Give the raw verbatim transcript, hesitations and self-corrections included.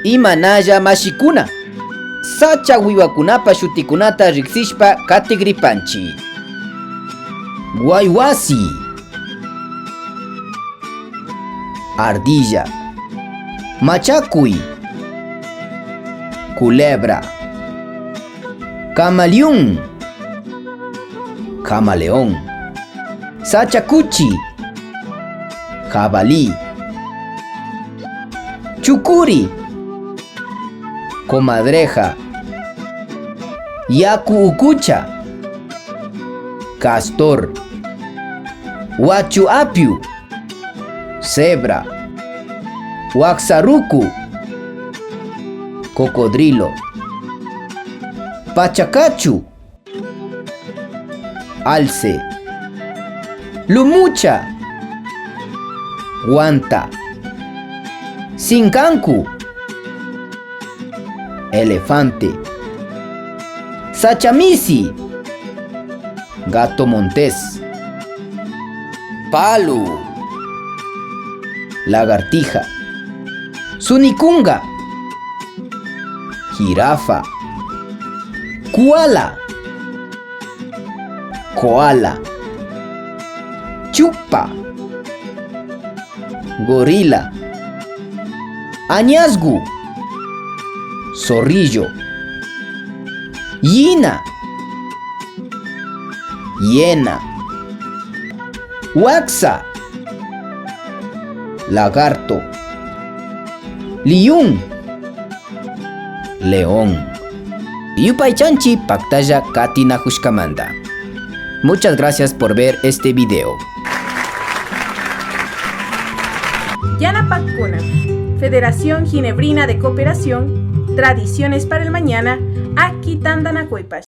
Imanalla mashikuna, sacha wiwakunapa shutikunata riksishpa katigripanchi. Waywasi, ardilla, machakuy, culebra, camaleón, camaleón, sacha kuchi, jabalí, chukuri, comadreja, yaku ukucha, castor, wachu apiu, cebra, waksaruku, cocodrilo, pachakachu, alce, lumucha, wanta, sinkanku, elefante, sacha misi, gato montés, palu, lagartija, sunikunga, jirafa, koala, koala, chukpa, gorila, añasgu, zorrillo, yina, hiena, waksa, lagarto, liyun, león. Yupaychanchi paktalla katinajushkamanta. Muchas gracias por ver este video. Yanapakkuna, Federación Ginebrina de Cooperación, Tradiciones para el Mañana, aki tantanakuypash.